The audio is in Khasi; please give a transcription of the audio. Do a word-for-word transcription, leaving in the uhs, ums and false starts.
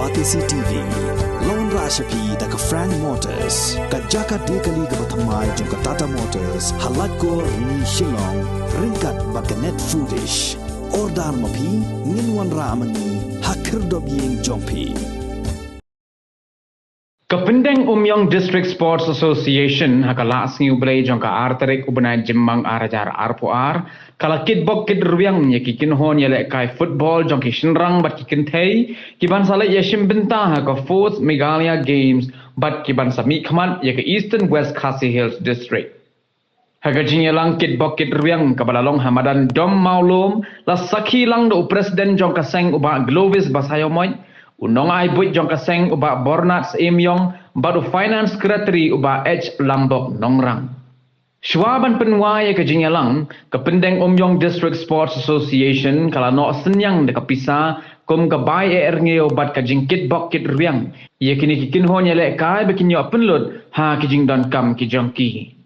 Batesi T V. Lawan rashapi da ka Frank Motors, ka jaka dei kali kaba thymmai jong ka Tata Motors, ha Laitkor ni Shillong, ryngkat bad ka Net Foodish. Order ma phi, ngin wanrah ma ngi ha khyrdop ïing jong phi. Ka Pyndengumiong District Sports Association ha ka lah sngi U Blei jong ka ar tarik u bnai Jymmang ar hajar arphew ar, ka la kitbok kitrwiang ïa ki kynhun ïalehkai football jong ki shynrang bad ki kynthei, ki ban sa leit ïashim bynta ha ka fourth Meghalaya Games bad ki ban sa mihkhmat ïa ka Eastern West Khasi Hills District. Ha ka jingïalang kitbok kitrwiang kaba la long ha madan Dom Mawlum, la sakhi lang da u president jong ka seng u Bah Glovis Basaiawmoit, u nongai buit jong ka seng u Bah Bornat Syiemiong, bad u finance secretary u Bah H Lambok Nongrang. Shuwa ban pynwai ïa ka jingïalang, ka Pyndengumiong District Sports Association ka la noh synñiang da ka pisa kum ka bai eh rngiew bad ka jingkitbok kitrwiang ïa kine ki kynhun ïalehkai ba kin ïoh pynlut ha ki jingdonkam ki jong ki.